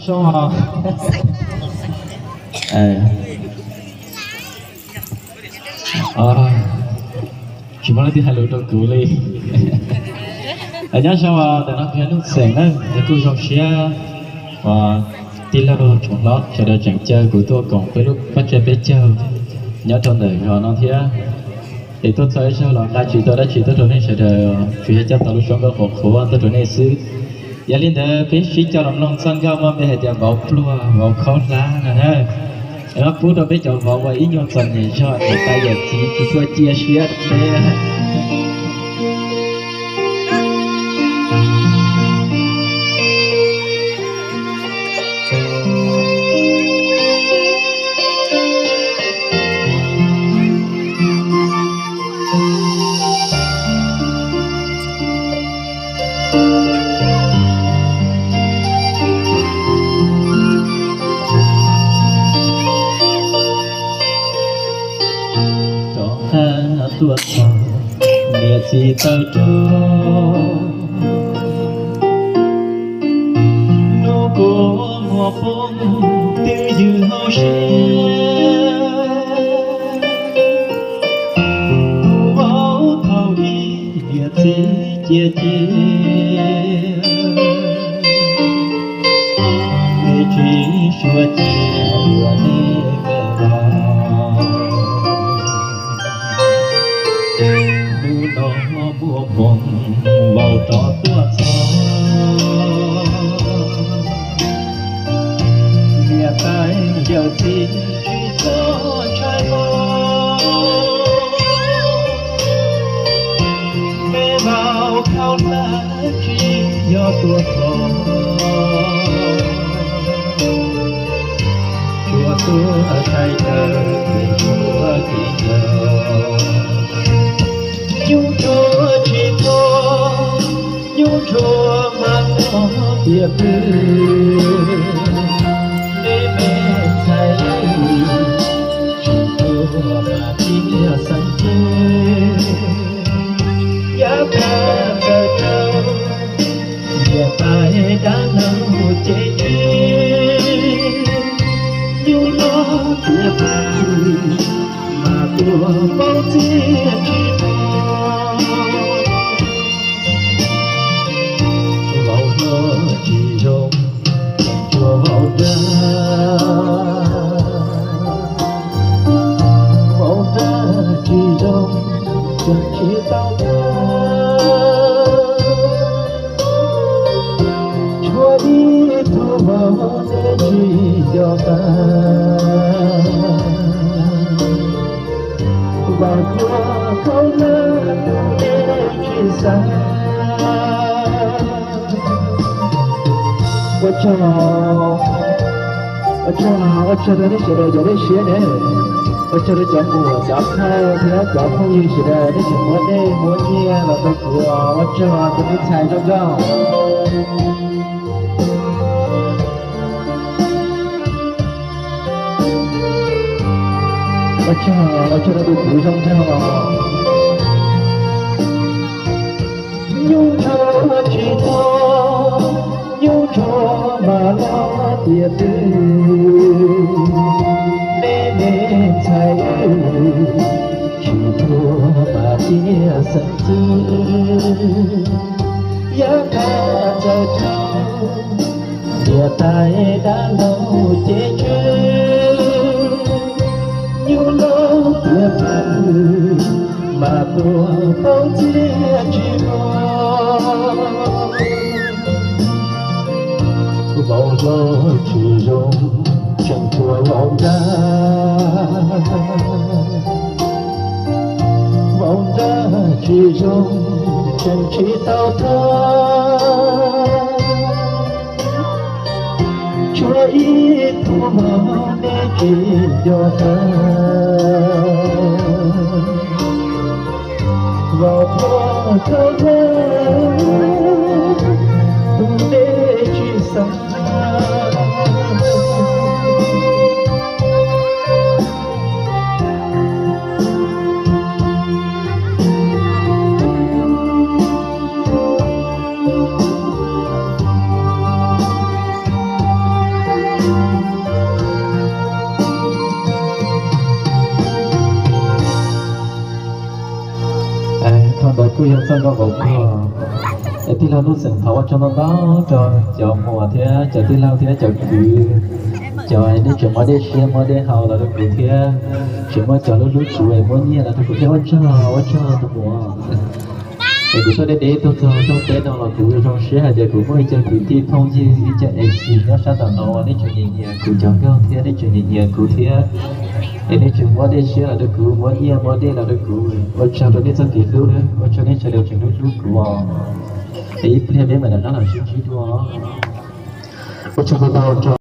Tsis muaj leej twg hais lus rau kuv li. Nyob zoo, ntawm no kuv yog Nuj Xeem na, es kuj zoo siab uas tij laug tsoom hlob sawv daws tseem caw kuv tuaj koom peb lub pab tsaig peb caug nyob rau ntawm zos no thiab. Es tuaj txog ib zaug los nqa tsis tau dab tsi tuaj rau nej sawv daws, tsuas yog coj tau lub suab nkauj qhuav qhuav tuaj rau nej xwb. Yog li ntawd peb sib coj los mloog txoj nkauj muaj npe hais tias vauv pluag vauv khaub hlab no na. Es pub rau peb cov vauv uas ib nyuag txom nyem zog es tais yawm txiv tsis tshua cia siab rau peb. Rov qab tuaj txog niam txiv taw rog, hnub kua muag poob twb ywg hauv siab. Tus vauv thaum ub niam txiv cia cia, neb tsis suav cia ua neb me los. Hnub no muaj hmoo vauv rov tuaj txog, niam tais yawm txiv tsis txhob ntshai os. Me vauv khaub hlab tsis yog tuaj txog, tsuas tuaj sai taw ces tsuas kev ncaus. Nyuj tsuag tsis txhob, nyuj tsuag mas txhob tias pw. Neb me ntxhais, tsis txhob mas txiv xeeb txwv. Yav tag tawm rau niam tais dab laug ces tsis, nyuj loj tias pw mas tua vauv txiaj tsis muaj. Vauv hlob tsis zoo, tseem tshuav vauv nrab. Vauv nrab tsis zoo, tseem tsis tau nrab. Tshuav ib tug vauv neb tsis nco qab. Vauv pluag khaub hlab tus neb tsis xav. Ua tsaug, ua tsaug, ua tsaug rau nej sawv daws cov lej siab ne. Ua tsaug rau cov muam cov phauj thiab cov phooj ywg sawv daws, nej tseem muab dej muab nyiaj los rau kuv, ua tsaug rau nej ntxhais zoo nkauj. Ua tsaug, ua tsaug rau tus kwv zoo nraug. Nyuj ntsuag tsis txhob, nyuj ntsuag mas loj tiag twg. Neb me ntxhais, tsis txhob mas txiaj xeeb txwv. Yav tag tawm rau niam tais dab laug ces tsis, nyuj loj tias pw mas tua vauv txiaj tsis muaj. Vauv hlob tsis zoo, tseem tshuav vauv nrab. Vauv nrab tsis zoo, tseem tsis tau thab. Tshuav ib tug vauv neb tsis nco qab. Vauv pluag khaub hlab tus neb tsis xav. Yog txoj nkauj nkaus kawg. Es tij laug Nuj Xeem thov ua tsaug ntau ntau rau cov muam thiab cov tij laug thiab cov kwv, cov nej tseem muab dej siab muab dej haus los rau kuv thiab, tseem muab cov hlub hlub kuv es muab nyiaj los rau kuv thiab. Ua tsaug, ua tsaug tus muam. Es kuv tuaj deb deb tuaj txog rooj teb no los kuv zoo siab hais tias kuv muaj ib co kwv tij phooj ywg ib co F C nyob sab tom no uas nej tseem nyiam nyiam kuv cov nkauj thiab nej tseem nyiam nyiam kuv thiab, es nej tseem muab dej siab los rau kuv, muab nyiaj muab dej los rau kuv. Ua tsaug rau nej txoj kev hlub na, ua tsaug nej sawv daws tseem hlub hlub kuv os. Es ib pliag peb mam rov qab los sib ntsib dua. Ua tsaug ntau ntau rau